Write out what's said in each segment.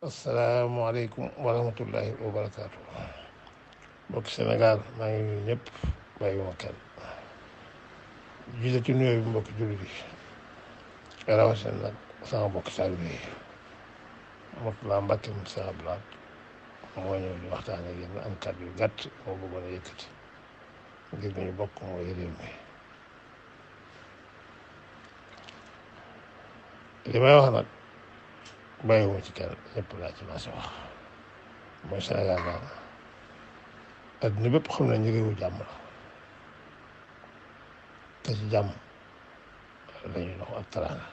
asalaamaaleykum wa rahmatullahi wa barakaatu. mbokki Sénégal maa ngi nuyu ñëpp bàyyiwuma kenn jiite ci nuyoo bi mbokki jullit yi rawatina nag sama mbokki taalibe yi Mourtalla Mbacke mu Sëñ Abdou Lahad moo ñëw di waxtaan ak yéen am kàddu yu gàtt moo bëggoon a yëkkati ngir ñu bokk mooy réew mi. li may wax nag bàyyiwuma ci kenn ñëpp laa ci maase wax mooy Sénégal daal adduna bépp xam nañ ñu réewu jàmm la te ci jàmm lañuy dox ak teraanga.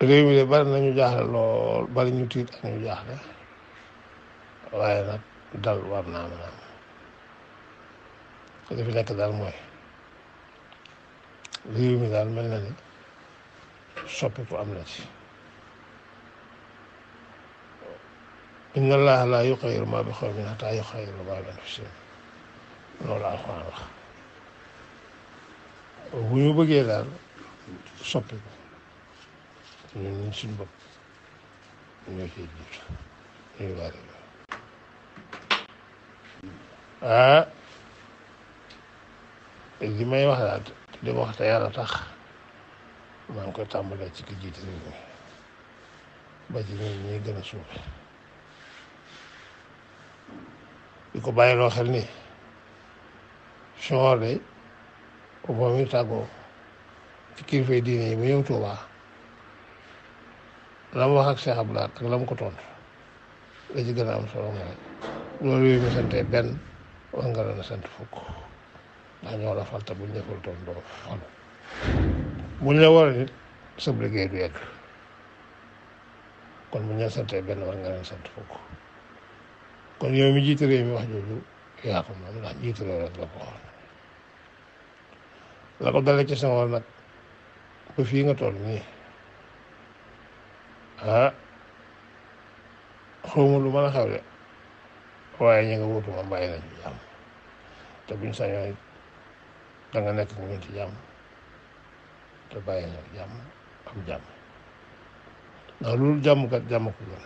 Réew mi de bari nañu jaaxle lool bari ñu tiit ak ñu jaaxle waaye nag dal war naa mën a am li fi nekk daal mooy réew mi daal mel na ni soppiku am na ci. inna allaha laa yughayyiru maa bi qawmin hattaa yughayyiru maa bi anfusihim loolu Alxuraan wax bu ñu bëggee daal soppiku ñun suñu bopp ñoo ciy jiitu ñuy bari li may wax daal di wax te yàlla tax maa ngi koy tàmbalee ci ki jiite réew mi ba ci ñun ñi gën a suufe di ko bàyyiloo xel ni Senghor de moom mi tàggoo ci kilifay diine yi mu ñëw Tuubaa la mu wax ak Cheikh Abdou Lahad ak la mu ko tontu la ci gën a am solo mooy loolu yu ñu santee benn wax nga leen a sant fukk ndax ñoo la fal te buñ defal toon doo falu buñ la war a nit sab liggéey du yegg kon buñ leen santee benn war nga leen sant fukk kon yow mi jiite réew mi wax jooju yaa ko moom ndax jiite réew rek la ko wax la ko dalee ci Senghor nag ba fii nga toll nii xawma lu mën a xew de waaye ñi nga wutu moom bàyyi nañ ci jàmm te buñ sañoon it da nga nekk ñu ci jàmm te bàyyi ñoo jàmm am jàmm ndax loolu jàmm kat jàmm ko gën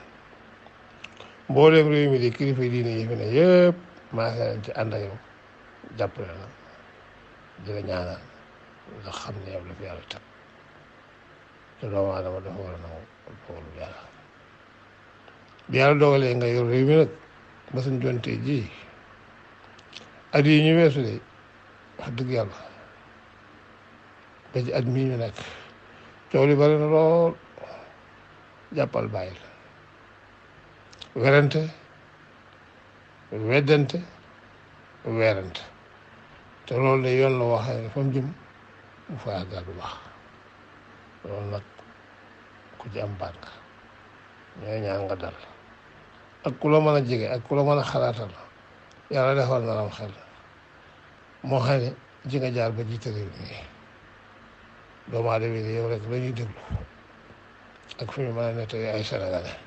mboolem réew mi di kilifa diine yi fi ne yëpp maa ngi leen ci ànd ak yow jàppale la di la ñaanal nga xam ne yow la fi yàlla teg te doomu aadama dafa war a nangu dogalu yàlla bi yàlla dogalee nga yor réew mi nag ba suñ jontee ji at yi ñu weesu de wax dëgg yàlla ba ci at mii ñu nekk coow li bari na lool jàppal bàyyi la werante weddante weerante te loolu de yoon la waxee ne fa mu jëm bu fa àggal du baax loolu nag ku ci am baat nga ñooy ñaan nga dal ak ku la mën a jege ak ku la mën a xalaatal yàlla defal na lam xel moo xam ne ji nga jaar ba jiite réew mi doomu aadama yi yow rek la ñuy déglu ak fu ñu mën a nettali ay sénégalais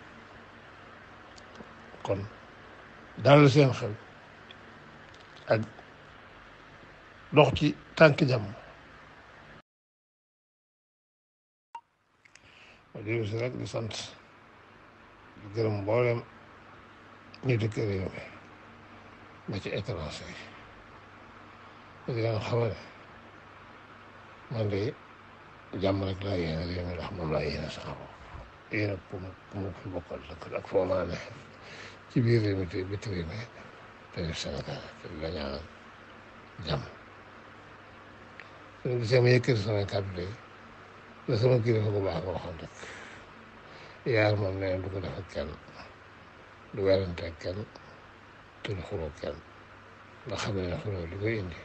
kon dalal seen xel ak dox ci tànk jàmm ma dellu si rek di sant di gërëm mboolem ñu dëkk réew mi ba ci étranger yi di leen xamal ne man de jàmm rek laa yéene réew mi ndax moom laa yéene sama bopp yéene ku mu fi bokkal dëkk ak foo mën a ne ci biir réew mi te biti réew mi te def Sénégal te di la ñaanal jàmm suñu gisee ma yëkkati sama kàddu de la sama kilifa bu baax nga waxoon rek yaar moom nee du ko def ak kenn du werante ak kenn te du xuloo kenn nga xam ne xuloo li koy indi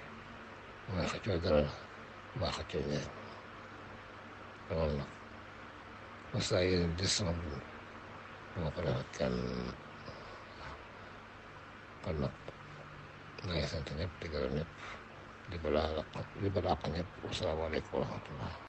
mooy xëccoo dara la mbaa xëccoo ñeent loolu nag mos naa yéene des sama dund dama ko def ak kenn kon nag maa ngi sant ñëpp di gërëm ñëpp di balaa ñëpp wasalaamaaleykum wa rahmatullah